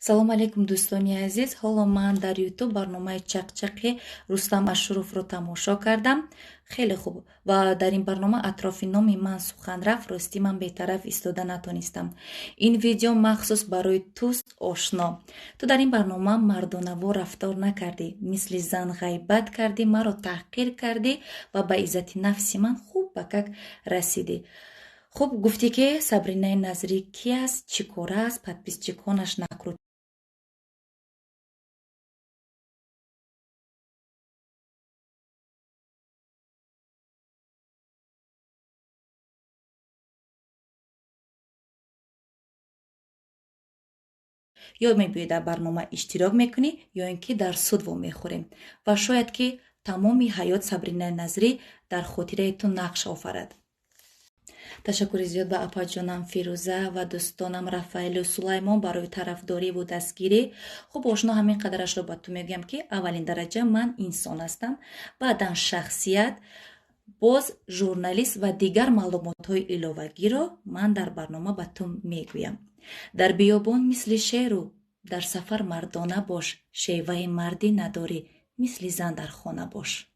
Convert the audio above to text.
Салом алейкум, дӯстони азиз. Ҳоло ман дар Ютуб барномаи Чақчақи Рустам Ашуровро тамошо кардам. Хеле хуб, ва дар ин барнома атрофи номи ман сухан рафт. Ростӣ, ман бетараф истода натонистам. Ин видео махсус барои туст, ошно. Ту дар ин барнома мардонавор рафтор накардӣ, мисли зан ғайбат кардӣ, маро таҳқир кардӣ ва ба иззати нафси ман хуб ба как расидӣ. Хуб гуфтӣ, ки Сабринаи Назрӣ ки аст, чӣ кора аст, подписчиконаш накрутка ё мебиёӣ дар барнома иштирок мекунӣ, ё ин ки дар суд вомехӯрем, ва шояд ки тамоми ҳаёт Сабринаи Назрӣ дар хотираи ту нақш офарад. Ташаккури зиёд ба апаҷонам Фирӯза ва дӯстонам Рафаэлю Сулаймон барои тарафдориву дастгирӣ. Хуб, ошно, ҳамин қадарашро ба ту мегӯям, ки аввалин дараҷа ман инсон ҳастам, баъдан шахсият, боз журналист ва дигар маълумотҳои иловагиро ман дар барнома ба ту мегӯям. Дар биёбон мисли шеру дар сафар мардона бош, шеваи мардӣ надорӣ, мисли зан дар хона бош.